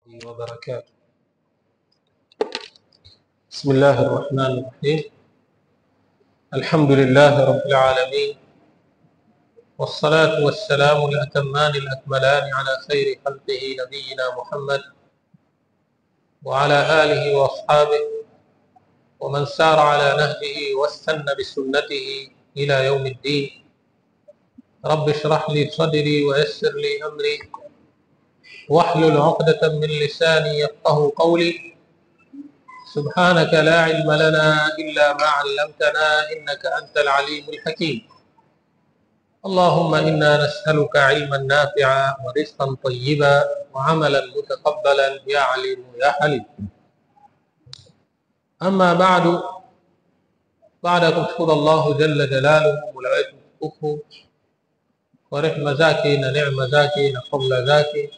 وبركاته. بسم الله الرحمن الرحيم. الحمد لله رب العالمين، والصلاة والسلام الأتمان الأكملان على خير خلقه نبينا محمد وعلى آله وأصحابه ومن سار على نهجه واستنى بسنته إلى يوم الدين. رب اشرح لي صدري ويسر لي أمري واحلل عقدة من لساني يفقه قولي. سبحانك لا علم لنا إلا ما علمتنا إنك أنت العليم الحكيم. اللهم إنا نسألك علما نافعا ورزقا طيبا وعملا متقبلا يا عليم يا حليم. أما بعد, baada ya kumshukuru Allahu jalla jalaluhu, mola wetu mtukufu, kwa rehma zake na neema zake na fadhila zake,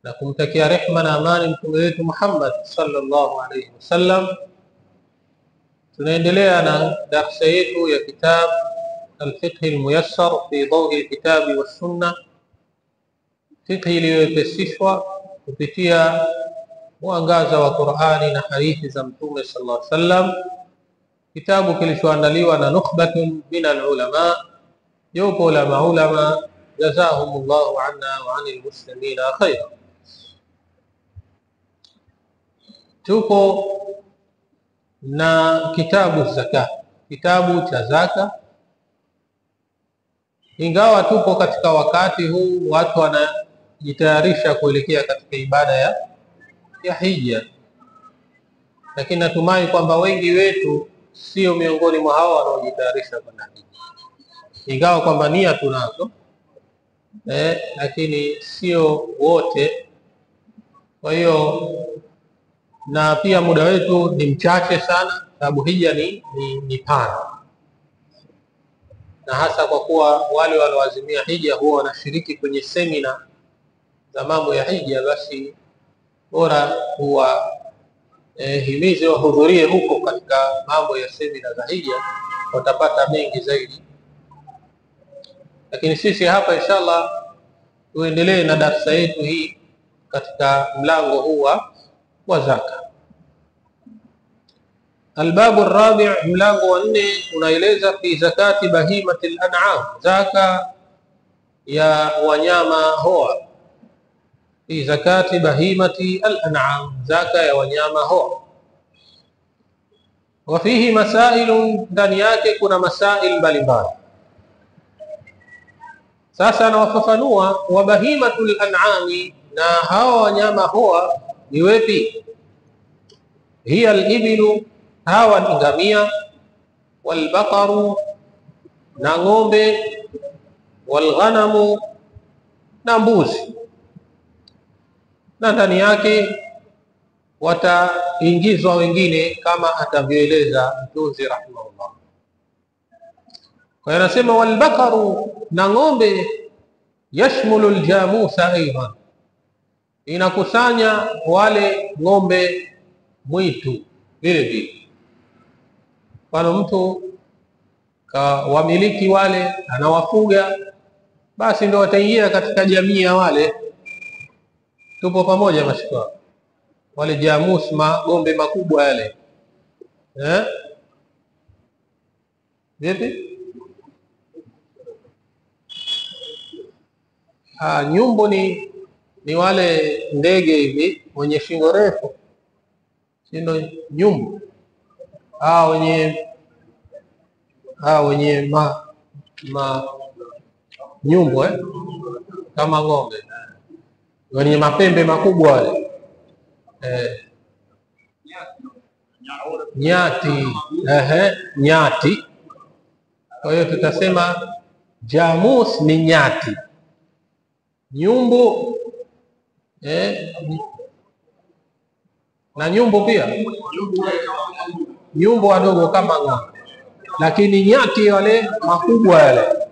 na kumtakia rehma na amani mtume wetu Muhammad sallallahu alayhi wasallam, tunaendelea na darsa yetu ya kitab Alfiqhi Almuyassar fi dawi alkitabi wassunna, fiqhi iliyowepesishwa kupitia mwangaza wa Qur'ani na hadithi za Mtume sallallahu alayhi wasallam, kitabu kilichoandaliwa na nukhbatun min alulama, jopo la maulama, jazahumullahu anna wa anil muslimina khaira. Tupo na kitabu zaka, kitabu cha zaka. Ingawa tupo katika wakati huu watu wanajitayarisha kuelekea katika ibada ya hija, lakini natumai kwamba wengi wetu sio miongoni mwa hao wanaojitayarisha kwenda hija, ingawa kwamba nia tunazo lakini sio wote. Kwa hiyo, na pia muda wetu ni mchache sana, sababu hija ni pana, na hasa kwa kuwa wale walioazimia hija huwa wanashiriki kwenye semina za mambo ya hija, basi bora huwa himize wahudhurie huko katika mambo ya semina za hija, watapata mengi zaidi. Lakini sisi hapa inshallah tuendelee na darsa yetu hii katika mlango huu wa zaka. Albabu rabi', mlango wa 4 unaeleza fi zakati bahimati al-an'am, zaka ya wanyama hoa. Fi zakati bahimati al-an'am, zaka ya wanyama hoa. Wa fihi masailun, ndani yake kuna masail mbalimbali. Sasa anawafafanua wa bahimatul an'ami, na hawa wanyama hoa ni wepi? Hiya al-ibilu, hawa ni ngamia, walbaqaru, na ng'ombe, walghanamu, na mbuzi. Na ndani yake wataingizwa wengine kama atavyoeleza mtunzi rahimahullah. Kwa hiyo anasema walbaqaru, na ng'ombe, yashmulu aljamusa aidan, inakusanya wale ng'ombe mwitu vile vile. Mfano mtu wamiliki wale anawafuga, basi ndio wataingia katika jamii ya wale. Tupo pamoja mashikwa, wale jamus, magombe makubwa yale Vipi? Nyumbu ni wale ndege hivi wenye shingo refu, si ndio nyumbu? Wenye ma nyumbu kama ng'ombe, wenye mapembe makubwa wale nyati, nyati. Kwa hiyo tutasema jamus ni nyati, nyumbu na nyumbu pia, nyumbu wadogo kama ng'ombe, lakini nyati wale makubwa yale.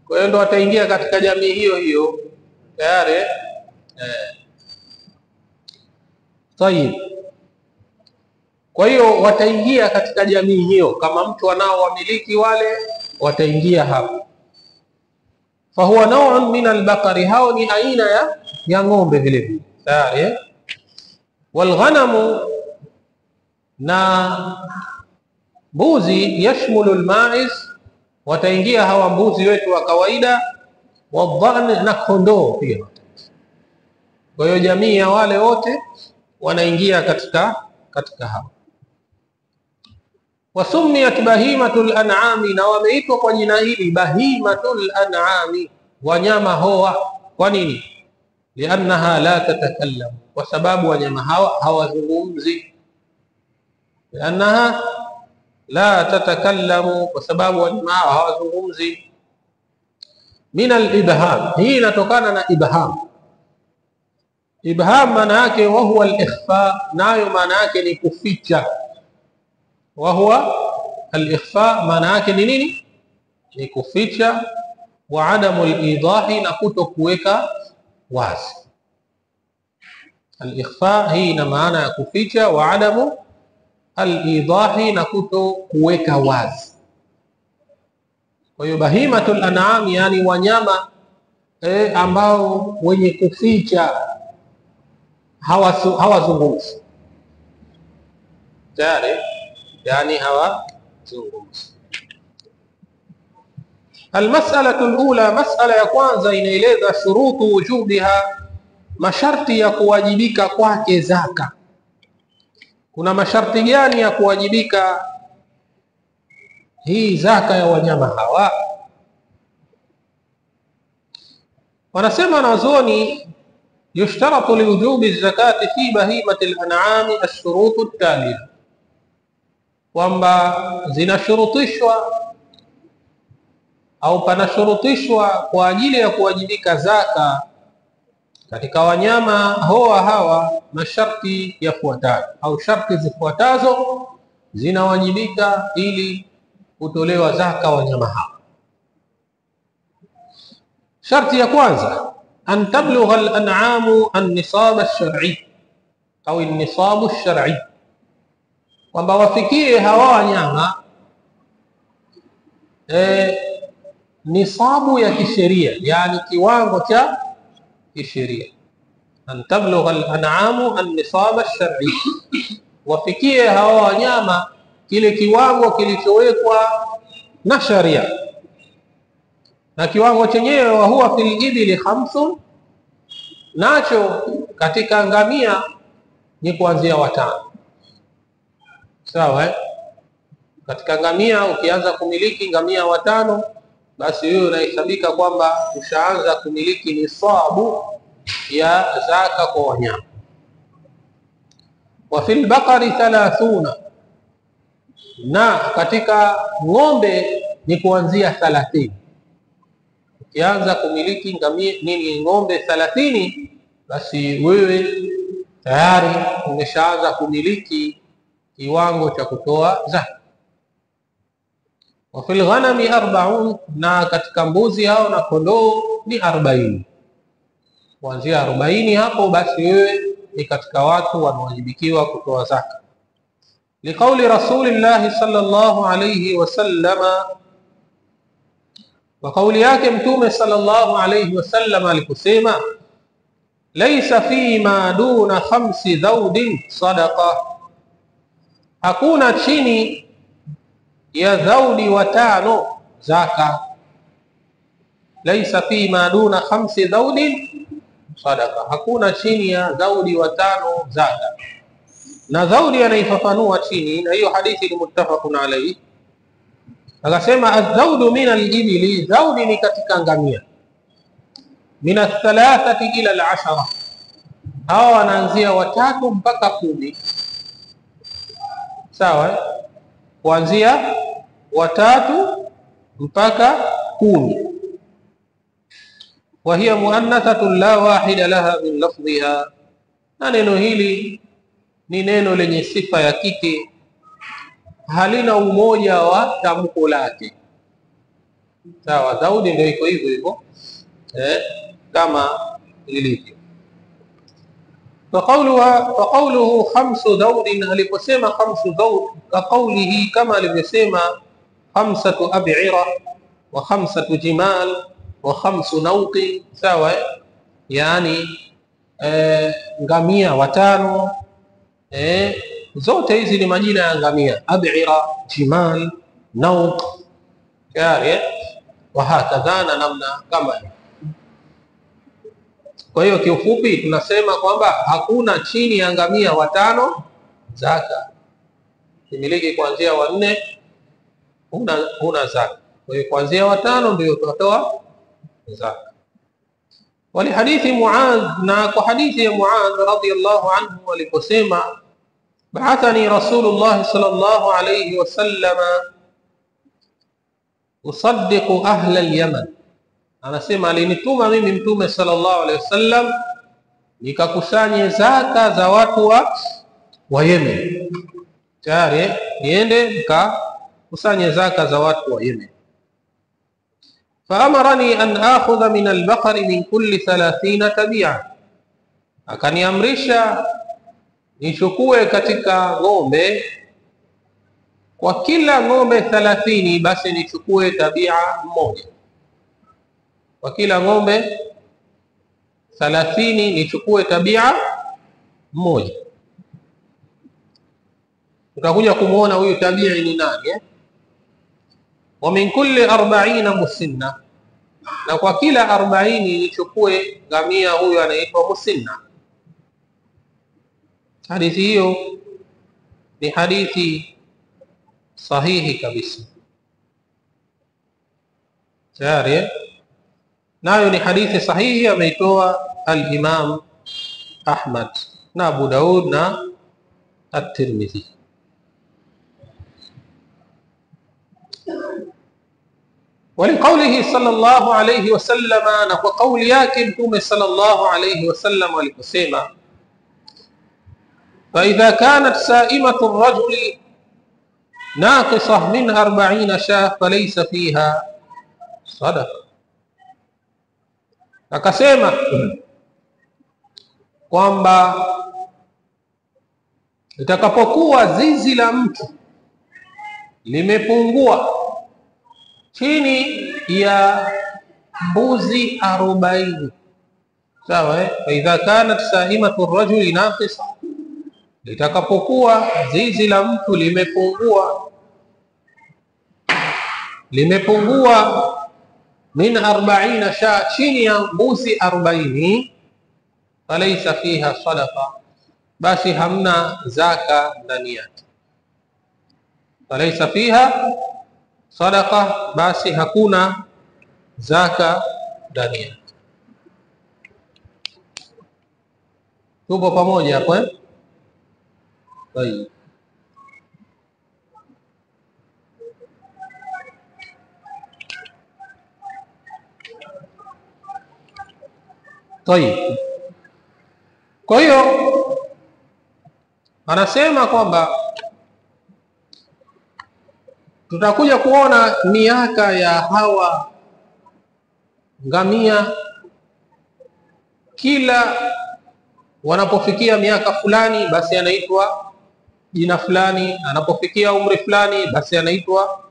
Kwa hiyo ndo wataingia katika jamii hiyo hiyo tayari. Tayib. Kwa hiyo wataingia katika jamii hiyo, kama mtu anao wamiliki wale wataingia hapo. Fahuwa naw'un min albaqari, hao ni aina ya ng'ombe vile vile. Tayari. Walghanamu, na mbuzi, yashmulu alma'iz, wataingia hawa mbuzi wetu wa kawaida, wadhan, na kondoo pia. Kwa hiyo jamii ya wale wote wanaingia katika hao. Wasumiyat bahimatul an'ami, na wameitwa kwa jina hili bahimatul an'ami, wanyama hoa. Kwa nini? Liannaha la tatakallam, kwa sababu wanyama hawa hawazungumzi. Liannaha la tatakallamu, kwa sababu wanyama hawa hawazungumzi. Min al-ibham, hii inatokana na ibham. Ibham maana yake wa huwa al-ikhfa, nayo maana yake ni kuficha. Wa huwa al-ikhfa maana yake ni nini? Ni kuficha. Wa adamu al-idahi, na kutokuweka wazi. Al-ikhfa hii ina maana ya kuficha, wa adamu al-idahi, na kutokuweka wazi. Kwa hiyo bahimatul an'am, yani wanyama ambao wenye kuficha, hawazungumzi. Tayari, yani hawazungumzi. Almas'alatu alula, mas'ala ya kwanza inaeleza shurutu wujubiha, masharti ya kuwajibika kwake zaka. Kuna masharti gani ya kuwajibika hii zaka ya wanyama hawa? Wanasema wanazuoni, yushtaratu liwujubi zakati fi bahimati al-an'ami ash-shurutu at-taliya, kwamba zinashurutishwa au panashurutishwa kwa ajili ya kuwajibika zaka katika wanyama hoa hawa masharti yafuatayo, au sharti zifuatazo zinawajibika ili kutolewa zaka wanyama hawa. Sharti ya kwanza, an tablugha al-an'amu an-nisab ash-shar'i au an-nisab ash-shar'i, kwamba wafikie hawa wanyama nisabu ya kisheria, yani kiwango cha kisheria. An tablugha al-an'amu an-nisab ash-shar'i, wafikie hawa wanyama kile kiwango kilichowekwa na sharia. Na kiwango chenyewe wa huwa fil ibili 5, nacho katika ngamia ni kuanzia 5. Sawa, Katika ngamia ukianza kumiliki ngamia 5, basi wewe unahesabika kwamba ushaanza kumiliki nisabu ya zaka kwa wanyama. Wa fil baqari 30, na katika ng'ombe ni kuanzia 30. Ukianza kumiliki ngamia nini ng'ombe 30, basi wewe tayari umeshaanza kumiliki kiwango cha kutoa zaka. Wa fil ghanami 40, na katika mbuzi hao na kondoo ni 40. Kuanzia 40 hapo basi wewe ni katika watu wanaowajibikiwa kutoa zaka. Liqauli Rasulillah sallallahu alayhi wasallama, wa kauli yake Mtume sallallahu alayhi wasallam aliposema, laisa fi ma duna 5 dhaudin sadaqa, hakuna chini ya dhaudi 5 zaka. Laisa fi ma duna 5 dhaudin sadaqa, hakuna chini ya dhaudi 5 zaka. Na dhaudi anaifafanua chini, na hiyo hadithi ni muttafaqun alayhi. Akasema adh-dhaudu min al-ibili, dhaudi ni katika ngamia, min ath-thalathati ila al-ashara, hawa wanaanzia 3 mpaka 10. Sawa, kuanzia 3 mpaka 10. Wa hiya muannathatun la wahida laha min lafdhiha, na neno hili ni neno lenye sifa ya kike, halina umoja wa tamko lake. Sawa, dhaudi ndio iko hivyo hivyo kama ilivyo. Faqawluhu 5 dhaudin, aliposema 5 dhaud, kaqawlihi, kama alivyosema 5 ab'ira wa 5 jimal wa khamsu nauqi, sawa, yani ngamia watano. Zote hizi ni majina ya ngamia, ab'ira, jimal, nauq, tayari, wa hakadha, na namna kama hiyo. Kwa hiyo kiufupi tunasema kwamba hakuna chini ya ngamia watano zaka. Kimiliki kuanzia wanne huna zaka. Kwa hiyo kuanzia watano ndio utatoa zaka. Wali hadithi Muadh, na kwa hadithi ya Muadh radhiyallahu anhu aliposema ba'athani Rasulullah sallallahu alayhi wasallam usaddiqu ahla al-Yaman, anasema alinituma mimi Mtume sallallahu alayhi wasallam nikakusanye zaka za watu wa Yemen. Tayari niende nikakusanye zaka za watu wa Yemen. Faamarani an akhudha min al-baqari min kulli 30 tabi'a, akaniamrisha nichukue katika ng'ombe kwa kila ng'ombe 30, basi nichukue tabia moja. Kwa kila ng'ombe 30 nichukue tabia moja. Tutakuja kumuona huyu tabia ni nani, eh? Wa min kulli 40 musinna, na kwa kila 40 nichukue ngamia huyu anaitwa musinna. Hadithi hiyo ni hadithi sahihi kabisa, tayari nayo ni hadithi sahihi, ameitoa al-Imam Ahmad na Abu Daud na At-Tirmidhi. ولقوله صلى الله عليه وسلم، na kwa kauli yake Mtume sallallahu alayhi wasallam aliposema فإذا كانت سائمة الرجل ناقصة من 40 شاة فليس فيها صدقة. Akasema kwamba itakapokuwa zizi la mtu limepungua chini ya mbuzi 40, sawa, eh? Idha kanat saimatu rajuli naqisa, litakapokuwa zizi la mtu limepungua min 40 sha, chini ya mbuzi 40, falaisa fiha sadaqa, basi hamna zaka ndani yake. Falaisa fiha sadaqa, basi hakuna zaka ndani yake. Tupo pamoja hapo, eh? Tayeb. Tayeb. Kwa hiyo anasema kwamba tutakuja kuona miaka ya hawa ngamia, kila wanapofikia miaka fulani basi anaitwa jina fulani, anapofikia umri fulani basi anaitwa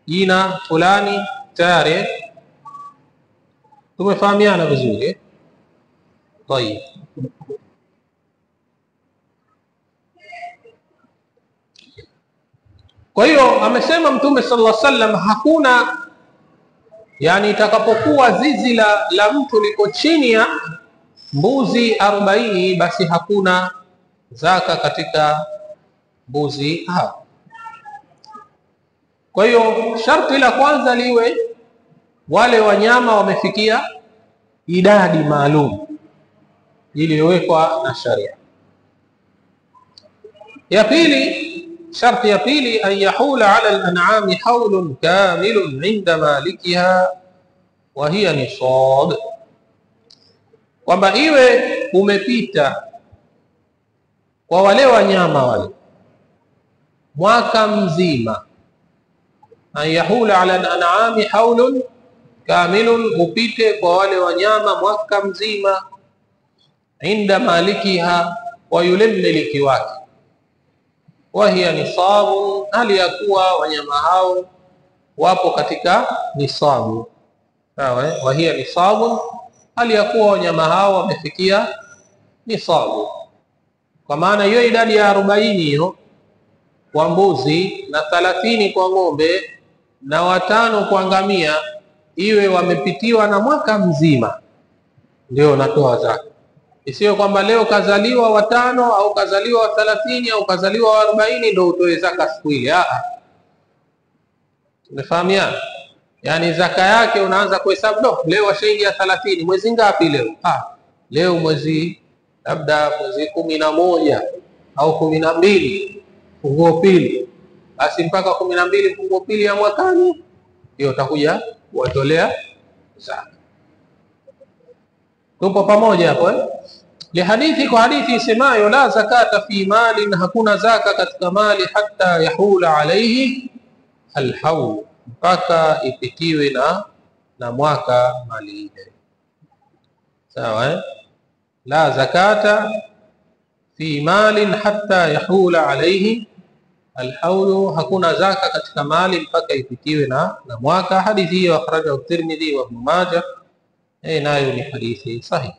jina fulani. Tayari tumefahamiana vizuri? Tayeb. Kwa hiyo amesema Mtume sallallahu alaihi wasallam hakuna, yani itakapokuwa zizi la mtu liko chini ya mbuzi 40 basi hakuna zaka katika mbuzi hao. Kwa hiyo sharti la kwanza liwe wale wanyama wamefikia idadi maalum iliyowekwa na sharia. Ya pili, sharti ya pili, an yahula ala al-an'ami hawlun kamilun inda malikiha wa hiya nisab, kwamba iwe umepita kwa wale wanyama wale mwaka mzima. An yahula ala al-an'ami hawlun kamilun, upite kwa wale wanyama mwaka mzima, inda malikiha, wa yule mmiliki wake, wa hiya nisabu, hali ya kuwa wanyama hao wapo katika nisabu. Sawa, wa hiya nisabun, hali ya kuwa wanyama hao wamefikia nisabu. Kwa maana hiyo idadi ya 40 hiyo kwa mbuzi na 30 kwa ng'ombe na 5 kwa ngamia, iwe wamepitiwa na mwaka mzima ndio unatoa zaka. Isiyo kwamba leo kazaliwa 5 au kazaliwa 30 au kazaliwa 40 ndio utoe zaka siku ile. Tumefahamiana? Yani zaka yake unaanza kuhesabu, no, leo washaingia 30, mwezi ngapi leo? Leo mwezi labda mwezi 11 au 12 mfunguo pili, basi mpaka 12 mfunguo pili ya mwakani ndio utakuja kuwatolea zaka. Tupo pamoja hapo eh? Lihadithi, kwa hadithi isemayo la zakata fi malin, hakuna zaka katika mali, hatta yahula alaihi alhaul, mpaka ipitiwe na mwaka mali ile. Sawa eh? La zakata fi malin hatta yahula alaihi alhaulu, hakuna zaka katika mali mpaka ipitiwe na mwaka. Hadithi hiyo akhrajahu Tirmidhi wa Ibn Majah, nayo ni hadithi sahihi.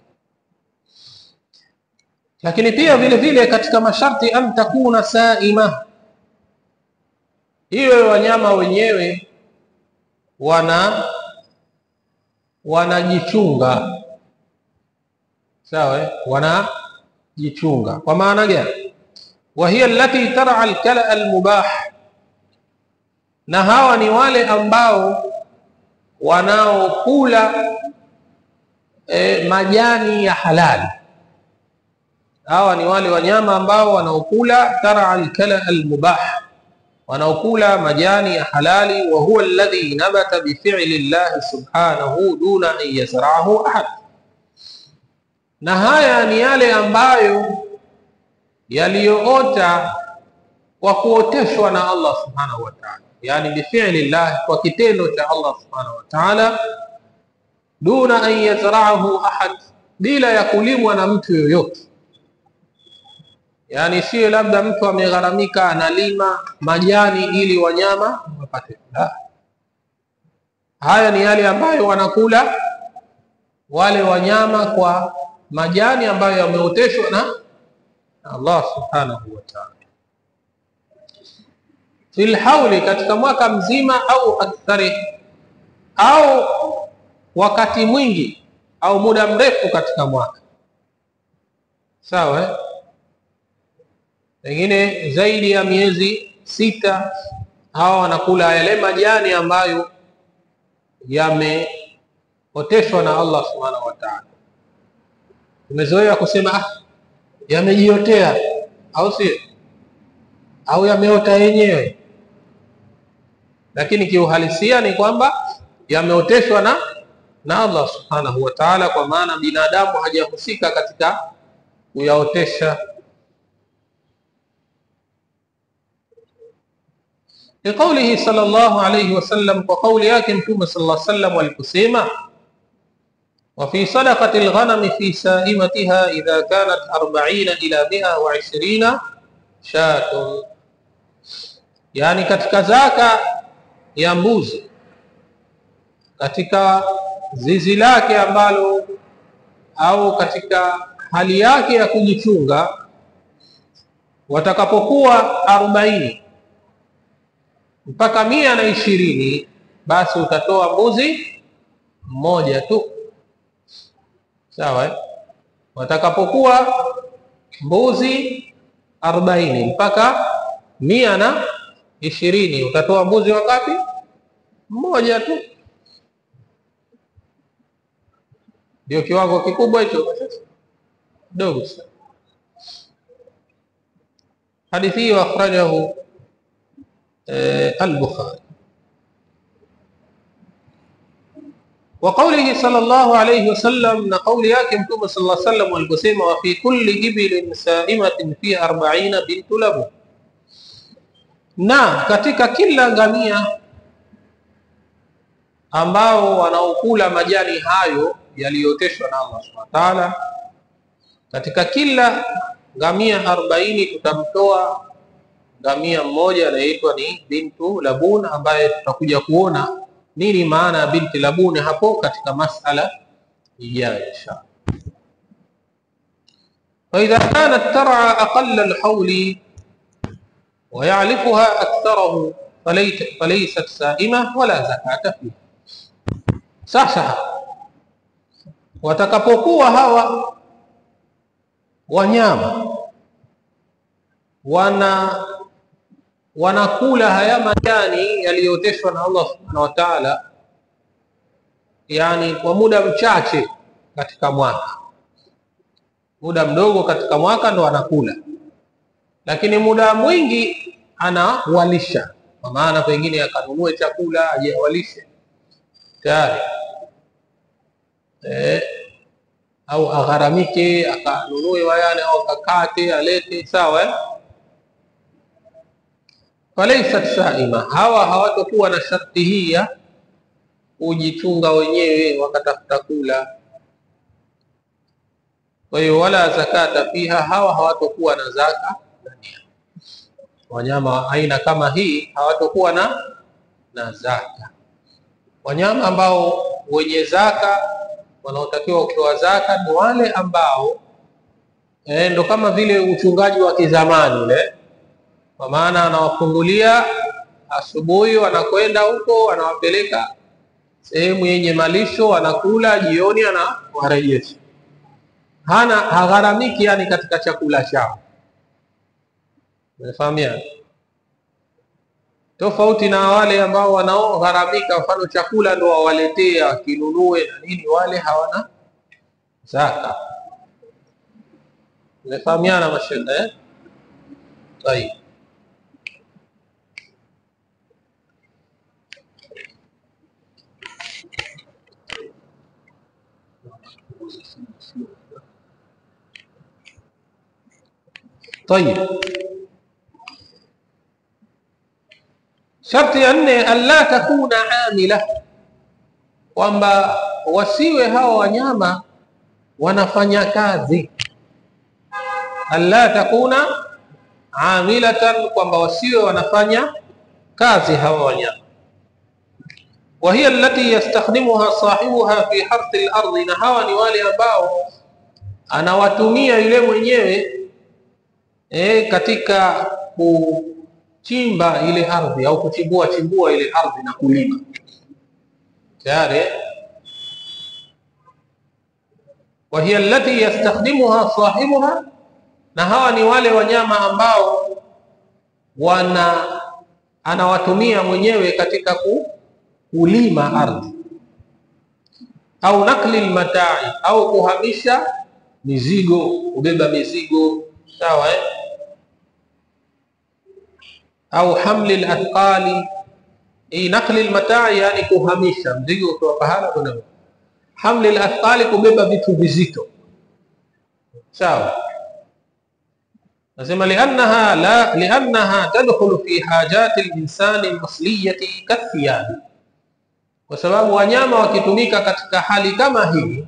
Lakini pia vile vile katika masharti an takuna saima, iwe wanyama wenyewe wanajichunga. Sawa, wanajichunga. Kwa maana gani? Wa hiya allati tar'a al-kala al-mubah, na hawa ni wale ambao wanaokula majani ya halali. Hawa ni wale wanyama ambao wanaokula tar'a al-kala al-mubah, wanaokula majani ya halali. Wa huwa alladhi nabata bi fi'li Allah subhanahu duna an yazra'ahu ahad, na haya ni yale ambayo yaliyoota kwa kuoteshwa na Allah subhanahu wa ta'ala, yani bi fi'li Allah, kwa kitendo cha Allah subhanahu wa ta'ala, duna an yazra'ahu ahad, bila ya kulimwa na mtu yoyote. Yani sio labda mtu amegharamika analima majani ili wanyama wapate. Haya ni yale ambayo wanakula wale wanyama kwa majani ambayo yameoteshwa na Allah subhanahu wa ta'ala. Fil hauli, katika mwaka mzima, au akthari, au wakati mwingi au muda mrefu katika mwaka. Sawa, pengine zaidi ya miezi 6 hawa wanakula yale majani ambayo yameoteshwa na Allah subhanahu wa ta'ala. Tumezoea kusema yamejiotea, au sio? Au yameota yenyewe, lakini kiuhalisia ni kwamba yameoteshwa na Allah subhanahu wa ta'ala, kwa maana binadamu hajahusika katika kuyaotesha. Liqaulihi sallallahu alayhi wasallam, kwa kauli yake Mtume sallallahu alayhi wasallam aliposema, wa fi sadaqati alghanam fi sa'imatiha idha kanat 40 ila 120 shatun, yani katika zaka ya mbuzi katika zizi lake ambalo au katika hali yake ya kujichunga, watakapokuwa 40 mpaka 120, basi utatoa mbuzi mmoja tu. Sawa, watakapokuwa mbuzi 40 mpaka 120, utatoa mbuzi wangapi? Mmoja tu. Ndio kiwango kikubwa hicho, dogo sana. Hadithi hiyo akhrajahu al-Bukhari. Wa qawlihi sallallahu alayhi wasallam, na qawli yake Mtume sallallahu alayhi wasallam aliposema, wa fi kulli ibilin sa'imatin fi 40 bintu labu, na katika kila ngamia ambao wanaokula majani hayo yaliyooteshwa na Allah subhanahu wa ta'ala, katika kila ngamia 40 tutamtoa ngamia mmoja anaitwa ni bintu labun, ambaye tutakuja kuona nini maana ya binti labuni hapo katika masala ijayo inshallah. فإذا كانت ترعى أقل الحول ويعلفها أكثره فليست سائمة ولا زكاة فيها. Sasa watakapokuwa hawa wanyama wanakula haya majani yaliyooteshwa na Allah subhanahu wa ta'ala, yani kwa muda mchache katika mwaka, muda mdogo katika mwaka ndo anakula, lakini muda mwingi anawalisha, kwa maana pengine akanunue chakula aje awalishe tayari, au agharamike akanunue wayane au akakate alete, sawa. Falaysat saima, hawa hawatakuwa na sharti hii ya kujichunga wenyewe wakatafuta kula. Kwa hiyo wala zakata fiha, hawa hawatakuwa na zaka ndani yao. Wanyama aina kama hii hawatakuwa na zaka. Wanyama ambao wenye zaka wanaotakiwa kutoa zaka ni wale ambao ndo kama vile uchungaji wa kizamani ule, kwa maana anawafungulia asubuhi, wanakwenda huko, anawapeleka sehemu yenye malisho, wanakula, jioni anawarejesha. Hana hagharamiki yani katika chakula chao. Umefahamia? Tofauti na wale ambao wanaogharamika, mfano chakula ndo wawaletea kinunue na nini, wale hawana zaka. Umefahamiana mashallah eh? Tayeb. طيب sharti ya nne, alla takuna amila, kwamba wasiwe hawa wanyama wanafanya kazi. Alla takuna amilatan, kwamba wasiwe wanafanya kazi hawa wanyama. Wa hiya allati yastakhdimuha sahibuha fi harthi al-ardhi, na hawa ni wale ambao anawatumia yule mwenyewe katika kuchimba ile ardhi au kuchimbua chimbua ile ardhi na kulima tayari. Wa hiya allati yastakhdimuha sahibuha, na hawa ni wale wanyama ambao anawatumia mwenyewe katika kulima ardhi, au nakli almatai, au kuhamisha mizigo, kubeba mizigo, sawa au hamli alathqali. Nakli almatai yani kuhamisha mzigo kutoka pahala kwenda, hamli alathqali kubeba vitu vizito, sawa. Nasema liannaha tadkhulu fi hajati alinsani alasliyati kathiyabi, kwa sababu wanyama wakitumika katika hali kama hii,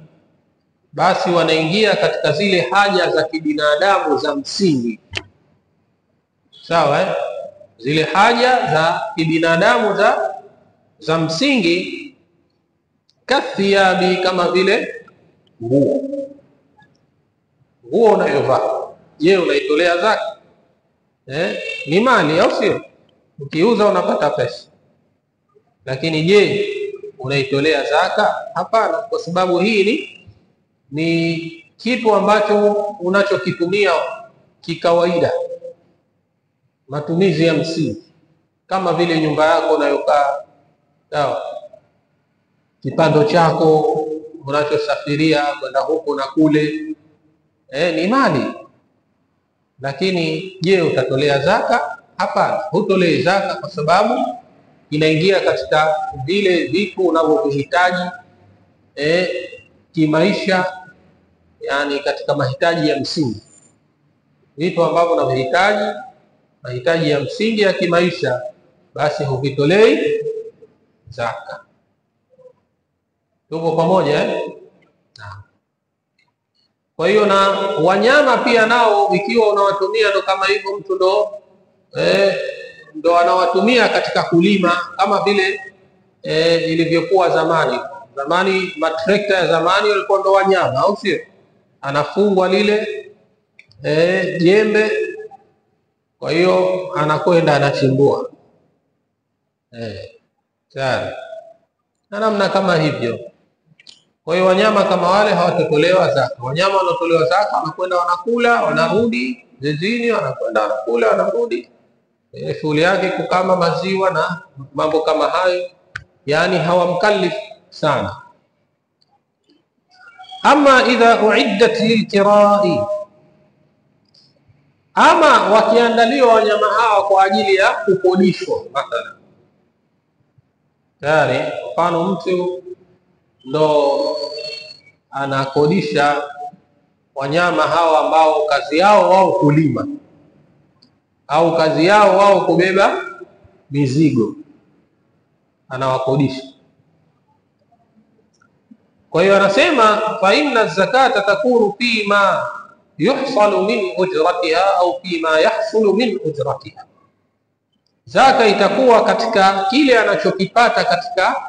basi wanaingia katika zile haja za kibinadamu za msingi, sawa Zile haja za kibinadamu za msingi, kathiyabi, kama vile nguo. Nguo unayovaa, je, unaitolea zaka? Ni mali au sio? Ukiuza unapata pesa, lakini je, unaitolea zaka? Hapana, kwa sababu hii ni kitu ambacho unachokitumia kikawaida, matumizi ya msingi, kama vile nyumba yako unayokaa, sawa, kipando chako unachosafiria kwenda huko na kule, ni mali. Lakini je, utatolea zaka? Hapana, hutolei zaka, kwa sababu inaingia katika vile vitu unavyovihitaji kimaisha, yani katika mahitaji ya msingi, vitu ambavyo unavihitaji, mahitaji ya msingi ya kimaisha, basi huvitolei zaka. Tuko pamoja Kwa hiyo na wanyama pia nao ikiwa unawatumia ndo kama hivyo, mtu ndo ndo anawatumia katika kulima, kama vile ilivyokuwa zamani. Zamani matrekta ya zamani walikuwa ndo wanyama, au sio? Anafungwa lile jembe, kwa hiyo anakwenda anachimbua tayari, na namna kama hivyo. Kwa hiyo wanyama kama wale hawatotolewa zaka. Wanyama wanaotolewa zaka wanakwenda wanakula, wanarudi zizini, wanakwenda wanakula, wanarudi. Shughuli yake kukama maziwa na mambo kama hayo, yani hawamkalifu sana. Ama idha uiddat lilkirai, ama wakiandaliwa wanyama hawa kwa ajili ya kukodishwa mathalan, tayari mfano mtu ndo anakodisha wanyama hawa ambao kazi yao wao kulima au kazi yao wao kubeba mizigo, anawakodisha. Kwa hiyo anasema fa inna zakata takunu fi ma yuhsalu min ujratiha au fi ma yahsulu min ujratiha, zaka itakuwa katika kile anachokipata katika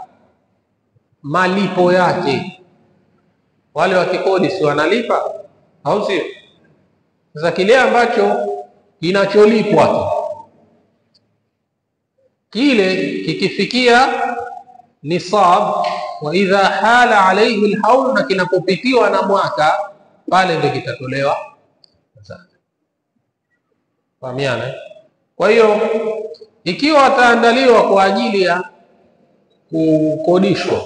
malipo yake. Wale wakikodi si wanalipa, au sio? Sasa kile ambacho kinacholipwa kile kikifikia nisab, wa idha hala alayhi alhawl, na kinapopitiwa na mwaka, pale ndio kitatolewa zaka. Fahamiana? Kwa hiyo ikiwa ataandaliwa kwa ajili ya kukodishwa,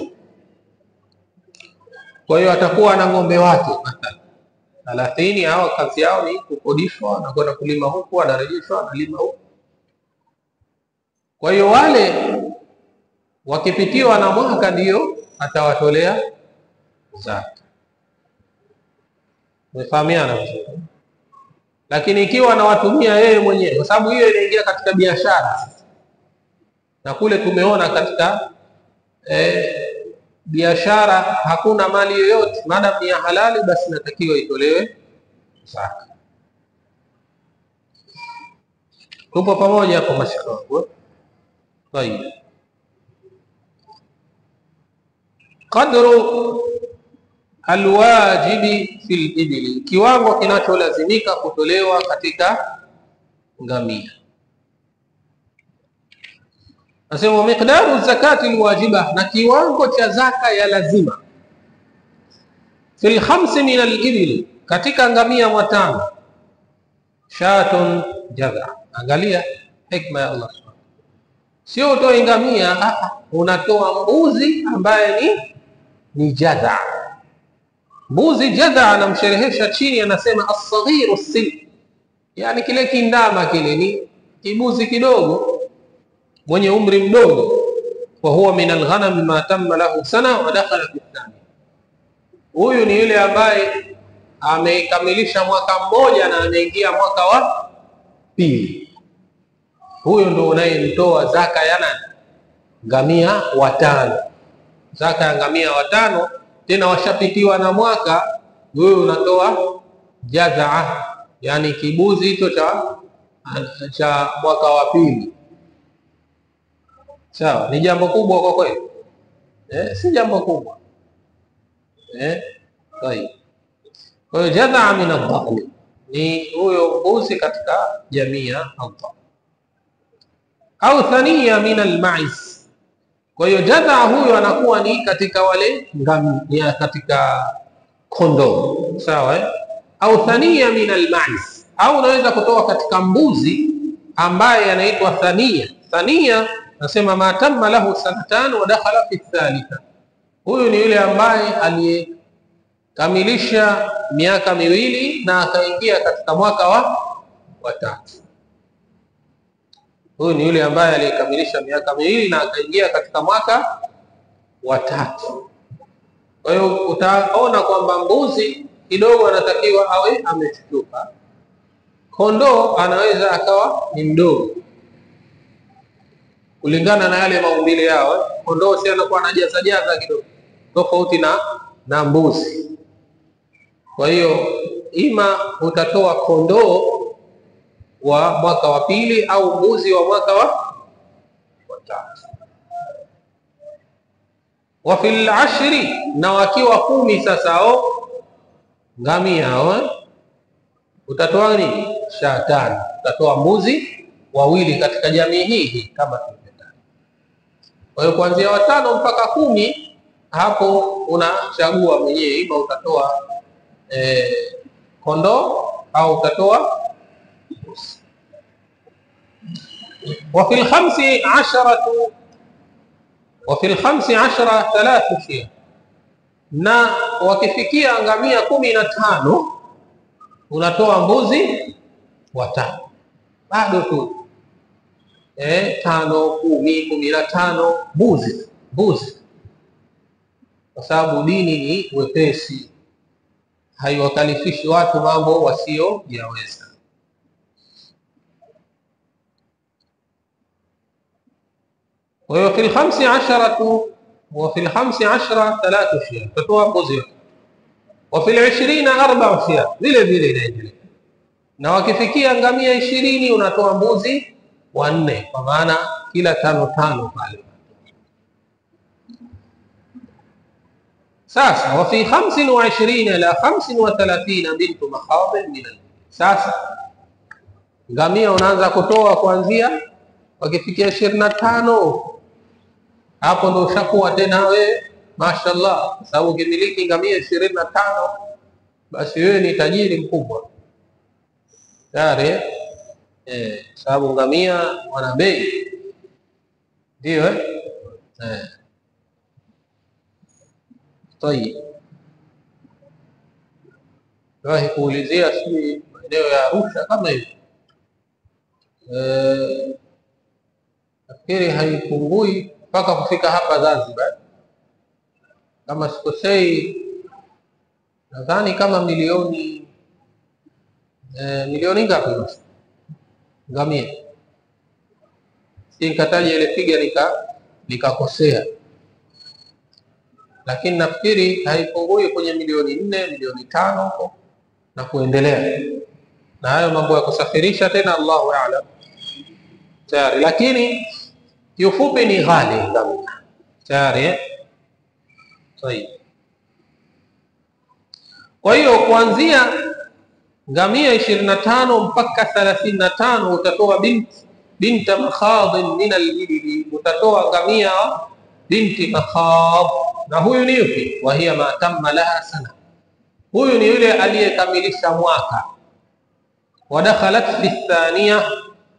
kwa hiyo atakuwa na ng'ombe wake mathalan 30, hao kazi yao ni kukodishwa na kwenda kulima huku, anarejeshwa analima huku. Kwa hiyo wale wakipitiwa na mwaka ndio atawatolea zaka. Umefahamiana vizuri? Lakini ikiwa anawatumia yeye mwenyewe, kwa sababu hiyo inaingia katika biashara, na kule tumeona katika biashara hakuna mali yoyote maadamu ni ya halali, basi natakiwa itolewe zaka. Tupo pamoja hapo mashaka wangu? Tayeb. Qadru alwajibi fil ibli, kiwango kinacholazimika kutolewa katika ngamia. Nasema miqdaru zakati alwajiba, na kiwango cha zaka ya lazima, fil khamsi min al-ibli, katika ngamia watano, shatun jadha. Angalia hikma ya Allah subhanahu, sio utoe ngamia, unatoa mbuzi ambaye ni jadha. Mbuzi jadha anamsherehesha chini, anasema as-saghiru sin, yani kile kindama kile ni kibuzi kidogo mwenye umri mdogo. Wa huwa min al-ghanam ma tamma lahu sana wa dakhala fi thani, huyu ni yule ambaye amekamilisha mwaka mmoja na ameingia mwaka wa pili. Huyo ndo unayemtoa zaka ya nani? Ngamia watano. Zaka ya ngamia watano, tena washapitiwa na mwaka, wewe unatoa jazaa, yani kibuzi hicho cha mwaka wa pili. Sawa, ni jambo kubwa kwa kweli. Si jambo kubwa. Tayeb. Kwa hiyo jazaa min ad-dhahli ni huyo mbuzi katika jamii ya adh-dhahl, au thania min al-ma'iz. Kwa hiyo jazaa huyo anakuwa ni katika wale ngamia, katika kondoo, sawa eh? Au thania min al-ma'iz, au unaweza kutoa katika mbuzi ambaye anaitwa thania. Thania nasema ma tamma lahu sanatan wa dakhala fi thalitha, huyu ni yule ambaye aliyekamilisha miaka miwili na akaingia katika mwaka wa watatu. Huyu ni yule ambaye aliyekamilisha miaka miwili na akaingia katika mwaka wa tatu. Kwa hiyo utaona kwamba mbuzi kidogo anatakiwa awe amechuchuka, kondoo anaweza akawa ni mdogo kulingana na yale maumbile yao. Kondoo si anakuwa anajaza jaza kidogo tofauti na mbuzi. Kwa hiyo ima utatoa kondoo wa mwaka wa pili au mbuzi wa mwaka wa tatu. Wa fil ashri, na wakiwa 10 sasa o ngamia hao utatoa nini? Shatani, utatoa mbuzi wawili katika jamii hii kama tulivyotaja. Kwa hiyo kuanzia 5 mpaka 10 hapo unachagua mwenyewe, ima utatoa kondoo au utatoa mbuzi. Wa fil 15 wa fil 15 3 shia, na wakifikia ngamia 15 unatoa mbuzi 5. Bado tu 5, 10, 15 mbuzi mbuzi, kwa sababu dini ni wepesi, haiwakalifishi watu mambo wasio yaweza. Kwa hiyo fil 15 wa fil 15 3 shia, utatoa mbuzi. Wa fil 20 4 shia, vile vile inaendelea. Na wakifikia ngamia 20 unatoa mbuzi 4, kwa maana kila 5 5 pale. Sasa wa fi 25 ila 35 bintu makhadh min al. Sasa ngamia unaanza kutoa kuanzia wakifikia 25, hapo ndo ushakuwa tena wewe mashallah, kwa sababu ukimiliki ngamia 25 basi wewe ni tajiri mkubwa tayari. Sababu ngamia wana bei, ndio Tayeb, wahi kuulizia sijui maeneo ya Arusha kama hivi, nafikiri haipungui mpaka kufika hapa Zanzibar, kama sikosei, nadhani kama milioni milioni ngapi basi ngamia, si nikataja ile figa nikakosea, lakini nafikiri haipungui kwenye milioni 4, milioni 5 huko na kuendelea. Na hayo mambo ya kusafirisha tena Allahu a'lam tayari, lakini kiufupi ni ghali ngamia tayari. Tayeb, kwa hiyo kuanzia ngamia 25 mpaka 35 utatoa binta makhadh min al-ibli, utatoa ngamia binti makhadh. Na huyu ni yupi? Wa hiya ma tamma laha sana, huyu ni yule aliyekamilisha mwaka. Wadakhalat fi thaniya,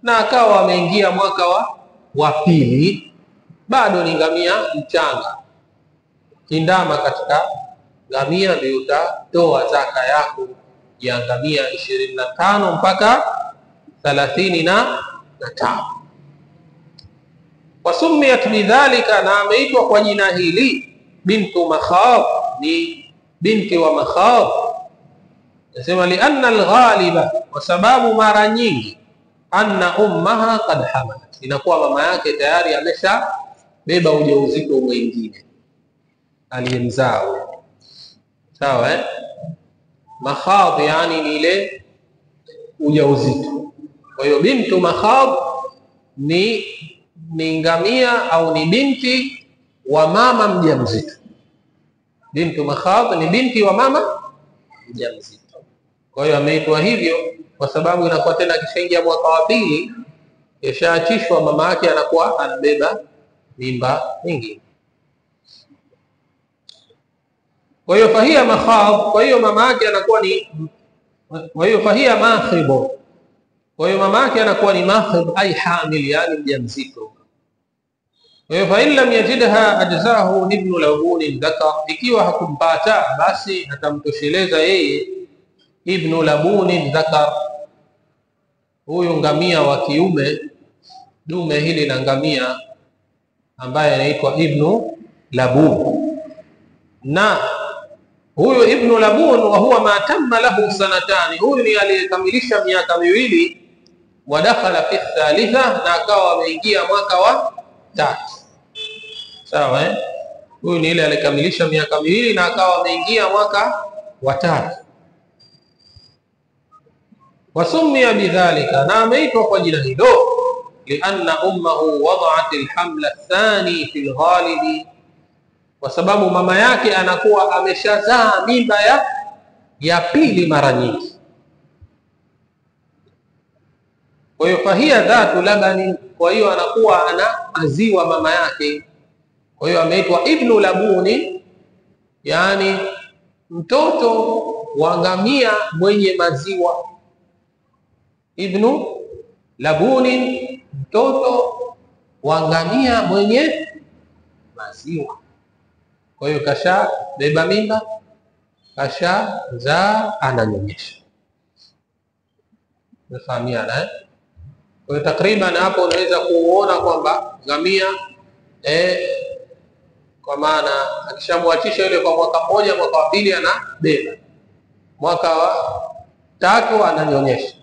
na akawa ameingia mwaka wa pili, bado ni ngamia mchanga. Kindama katika ngamia ndio utatoa zaka yako ya ngamia 25 mpaka 35. Wasumiyat bidhalika, na ameitwa kwa jina hili bintu makhadh, ni binti wa makhadh. Nasema lianna alghaliba, kwa sababu mara nyingi anna ummaha qad hamalat, inakuwa mama yake tayari amesha beba ujauzito mwingine aliyemzaa. Sawa Makhadh yani ni ile ujauzito. Kwa hiyo bintu makhadh ni ngamia au ni binti wa mama mjamzito. Bintu makhadh ni binti wa mama mjamzito. Kwa hiyo ameitwa hivyo kwa sababu inakuwa tena kishaingia mwaka wa pili, kishaachishwa mama yake, anakuwa anabeba mimba nyingine. Kwa hiyo fahia makhadh, kwa hiyo mama yake anakuwa ni, kwa hiyo fahia makhib, kwa hiyo mama yake anakuwa ni makhib ay hamil, yani mjamzito. Kwa hiyo fa in lam yajidha ajzahu ibnu labun dhakar, ikiwa hakumpata basi atamtosheleza yeye ibnu labun dhakar, huyu ngamia wa kiume, dume hili la ngamia ambaye anaitwa ibnu labun. Na huyu ibnu labun wa huwa ma tamma lahu sanatani, huyu ni aliyekamilisha miaka miwili, wa dakhala fi thalitha, na akawa ameingia mwaka wa 3. Sawa Huyu ni ile alikamilisha miaka miwili na akawa ameingia mwaka wa 3. Wasumia bidhalika, na ameitwa kwa jina hilo lianna ummuhu wada'at alhamla athani fi alghalibi, kwa sababu mama yake anakuwa ameshazaa mimba ya pili mara nyingi. Kwa hiyo fahia dhatu labani, kwa hiyo anakuwa ana maziwa mama yake. Kwa hiyo ameitwa ibnu labuni, yani mtoto wa ngamia mwenye maziwa. Ibnu labuni, mtoto wa ngamia mwenye maziwa. Kwa hiyo kasha beba mimba, kasha zaa, ananyonyesha. Mefahamiana eh? Kwa hiyo takriban hapo unaweza kuona kwamba ngamia kwa maana akishamwachisha yule kwa mwaka mmoja, mwaka wa pili anabeba, mwaka wa tatu ananyonyesha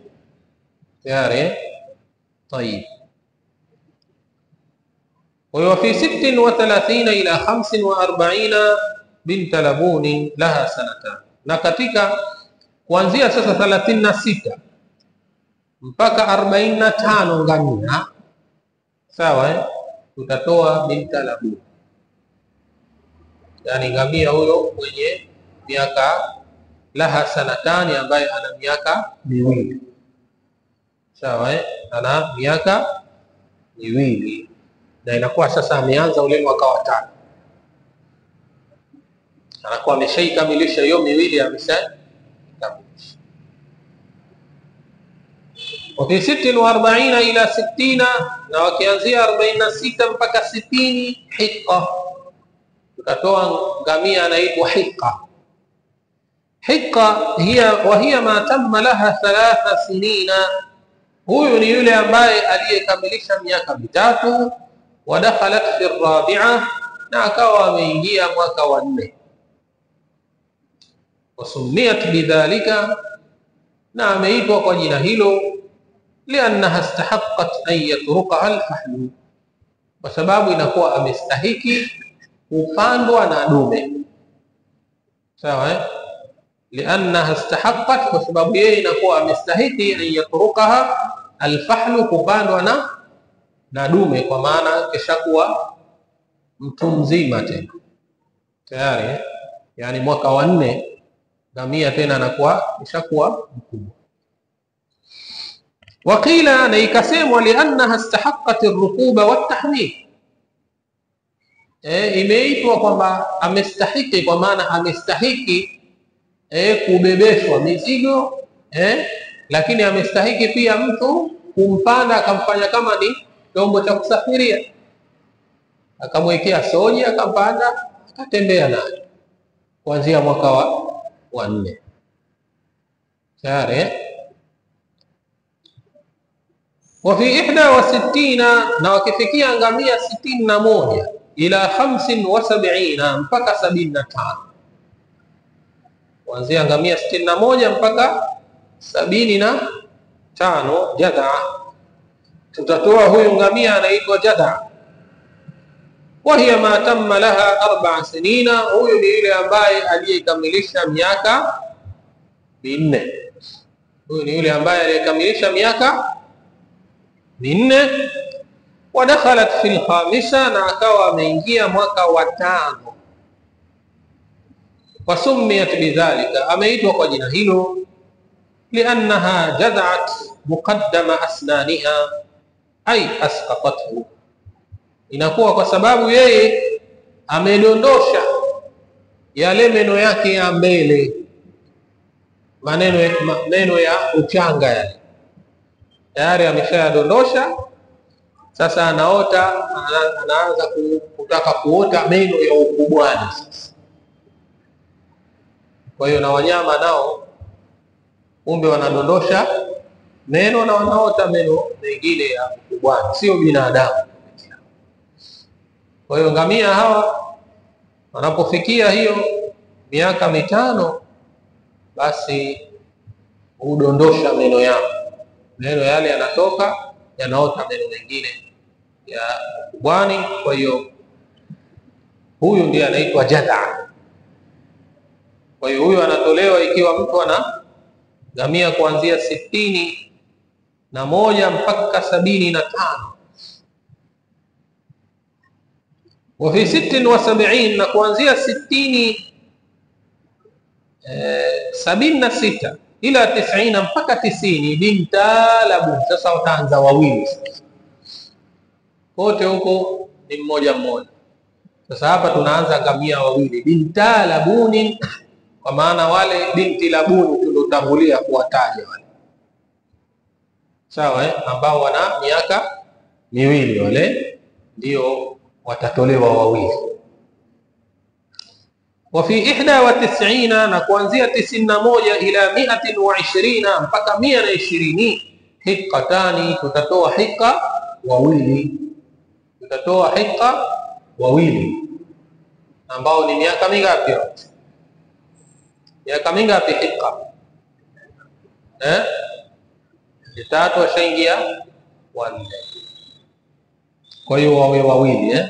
tayari. Tayib. Kwa hiyo fi 36 ila 45 bint labuni laha sanatan, na katika kuanzia sasa 36 mpaka 45 ngamia, sawa eh, tutatoa binta labuni, yani ngamia huyo mwenye miaka laha sanatani, ambaye ana miaka miwili, sawa eh, ana miaka miwili, na inakuwa sasa ameanza ule mwaka wa tano, anakuwa ameshaikamilisha hiyo miwili, ameshaikamilisha. Wa fi 46 ila 60, na wakianzia 46 mpaka 60 hiqa, tutatoa ngamia anaitwa hiqa. Hiqa hiya wa hiya ma tamma laha 3 sinina, huyu ni yule ambaye aliyekamilisha miaka mitatu. Wadakhalat fi rabi'a, na akawa ameingia mwaka wa 4. Wasumiyat bidhalika, na ameitwa kwa jina hilo, liannaha istahaqqat an yatrukaha alfahlu, kwa sababu inakuwa amestahiki kupandwa na dume, sawa eh? Liannaha istahaqqat, kwa sababu yeye inakuwa amestahiki an yatrukaha alfahlu, kupandwa na dume, kwa maana kishakuwa mtu mzima tena tayari eh? Yani mwaka wa 4 ngamia tena anakuwa kishakuwa mkubwa. Wakila, na ikasemwa liannaha istahaqqat arrukuba watahmil, imeitwa kwamba amestahiki, kwa maana amestahiki kubebeshwa mizigo lakini amestahiki pia mtu kumpanda akamfanya kama ni chombo cha kusafiria, akamwekea soji akampanda akatembea naye kuanzia mwaka wa 4 tayari. Wa fi 61, na wakifikia ngamia 61 ila 75 mpaka 75, kuanzia ngamia 61 mpaka 75 jadha, tutatoa huyu ngamia anaitwa jadha. Wa hiya ma tamma laha 4 sinina, huyu ni yule ambaye aliyekamilisha miaka 4. Huyu ni yule ambaye aliyekamilisha miaka 4. Wadakhalat fil khamisa, na akawa ameingia mwaka wa 5. Wasumiyat bidhalika, ameitwa kwa jina hilo, liannaha jad'at muqaddama asnaniha ay asqatathu, inakuwa kwa sababu yeye amedondosha yale meno yake ya mbele, meno ya uchanga yale tayari ameshayadondosha. Sasa anaota, anaanza kutaka kuota meno ya ukubwani sasa. Kwa hiyo na wanyama nao kumbe wanadondosha meno na wanaota meno mengine ya ukubwani, sio binadamu. Kwa hiyo ngamia hawa wanapofikia hiyo miaka 5, basi hudondosha meno yao, meno yale yanatoka, yanaota meno mengine ya ukubwani. Kwa hiyo huyu ndiye anaitwa jadha. Kwa hiyo huyu anatolewa ikiwa mtu ana ngamia kuanzia 61 mpaka 75. Wa fi 76, na kuanzia 76 ila 90 mpaka 90 binta labun. Sasa wataanza wawili sasa, wote huko ni mmoja mmoja. Sasa hapa tunaanza ngamia wawili binta labuni, kwa maana wale binti labuni tuliotangulia kuwataja wale, sawa ambao wana miaka miwili, wale ndio watatolewa wawili. Wa fi 91, na kuanzia 91 ila 120 mpaka 120 hiqatani, tutatoa hiqa wawili, tutatoa hiqa wawili ambao ni miaka mingapi? Miaka mingapi hiqa? Mitatu, washaingia wanne. Kwa hiyo wawe wawili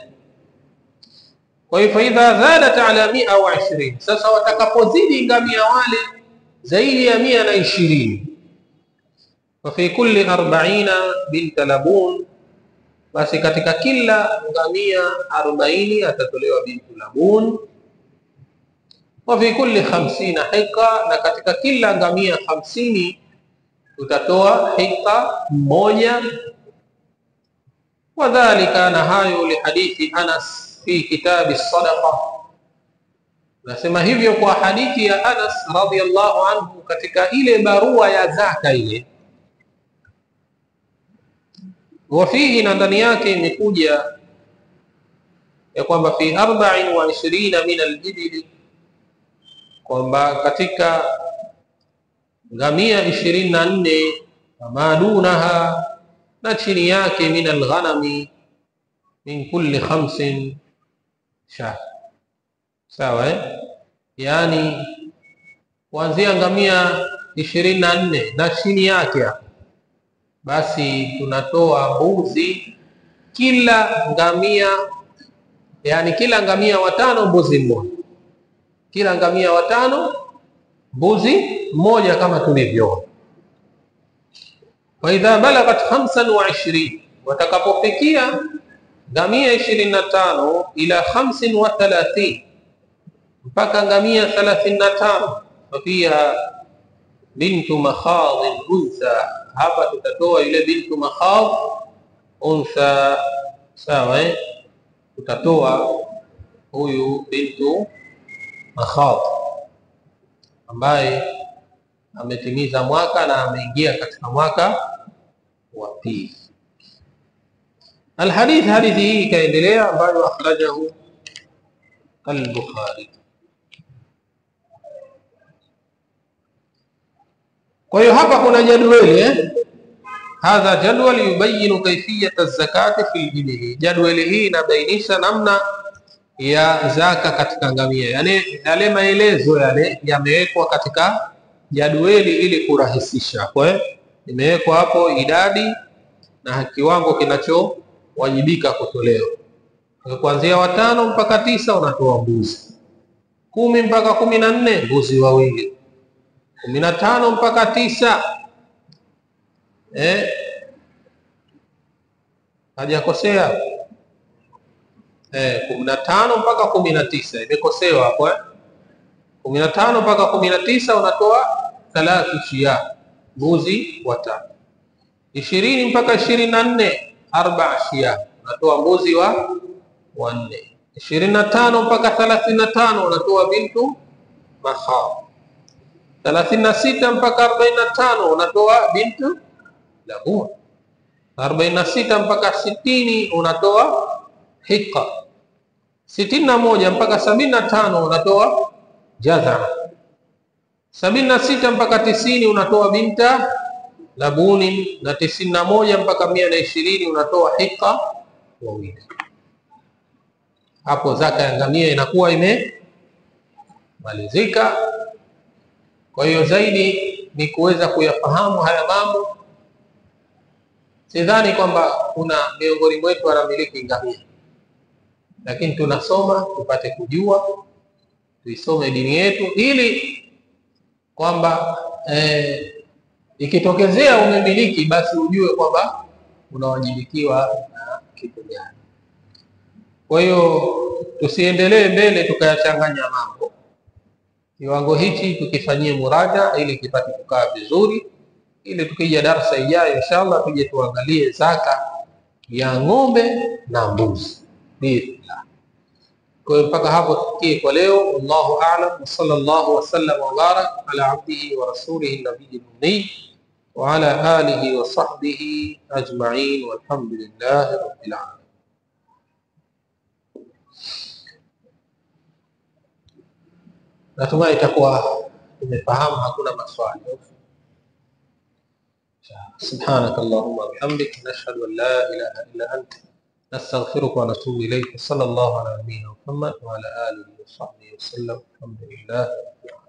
Kwa hiyo faidha zadat ala 120, sasa watakapozidi ngamia wale zaidi ya 120, fa fi kulli 40 bint labun, basi katika kila ngamia 40 atatolewa bintu labun. Wa fi kulli 50 hiqa, na katika kila ngamia 50 tutatoa hiqa moja. Wadhalika, na hayo li hadithi Anas fi kitabi sadaqa, nasema hivyo kwa hadithi ya Anas radhiyallahu anhu katika ile barua ya zaka ile. Wafihi, na ndani yake imekuja ya kwamba fi 24 min al-ibli, kwamba katika ngamia 24 madunaha, na chini yake min al-ghanami min kulli 5 sha. Sawa yani kuanzia ngamia 24 na chini yake, basi tunatoa mbuzi kila ngamia, yani kila ngamia watano mbuzi mmoja, kila ngamia watano mbuzi mmoja kama tulivyoona. Wa idha balagat 25, watakapofikia ngamia 25 ila 35 mpaka ngamia 35, fafiha bintu makhadh untha, hapa tutatoa yule bintu makhadh untha. Sawa tutatoa huyu bintu makhadh ambaye ametimiza mwaka na ameingia katika mwaka wa pili. Alhadith, hadithi hii ikaendelea ambayo akhrajahu al-Bukhari. Kwa hiyo hapa kuna jadwali hadha jadwal yubayinu kayfiyat az-zakati fil ibli. Jadwali hii inabainisha namna ya zaka katika ngamia, yani yale maelezo yale yamewekwa katika jadwali ili kurahisisha. Kwa hiyo imewekwa hapo idadi na kiwango kinachowajibika kutolewa. Kuanzia 5 mpaka 9 unatoa mbuzi, 10 mpaka 14 mbuzi wawili, 15 mpaka 9 hajakosea 15 mpaka 19 imekosewa hapo 15 mpaka 19 unatoa 3 shia, mbuzi watano. 20 mpaka 24 4 shia, unatoa mbuzi wa 4. 25 mpaka 35 unatoa bintu makhadh. 36 mpaka 45 unatoa bintu labun. 46 mpaka 60 unatoa hiqa. 61 mpaka 75 unatoa jadha. 76 mpaka 90 unatoa binta labuni, na 91 mpaka 120 unatoa hiqa wawili. Hapo zaka ya ngamia inakuwa imemalizika. Kwa hiyo zaidi ni kuweza kuyafahamu haya mambo. Sidhani kwamba kuna miongoni mwetu anamiliki ngamia, lakini tunasoma tupate kujua, tuisome dini yetu ili kwamba ikitokezea umemiliki basi ujue kwamba unawajibikiwa na kitu gani. Kwa hiyo tusiendelee mbele tukayachanganya mambo. Kiwango hichi tukifanyie muraja ili kipate kukaa vizuri, ili tukija darasa ijayo inshallah tuje tuangalie zaka ya ng'ombe na mbuzi biidhnillah. Kwa hiyo mpaka hapo tufikie kwa leo. Wallahu a'lam, wa sallallahu wa sallam wa barak ala abdihi wa rasulihi nabiyyi ummi wa ala alihi wa sahbihi ajma'in, walhamdulillahi rabbil alamin. Natumai itakuwa tumefahamu, hakuna maswali. سبحانك اللهم وبحمدك، نشهد أن لا إله إلا أنت، نستغفرك ونتوب إليك. صلى الله على نبينا محمد وعلى آله وصحبه وسلم، الحمد لله رب العالمين.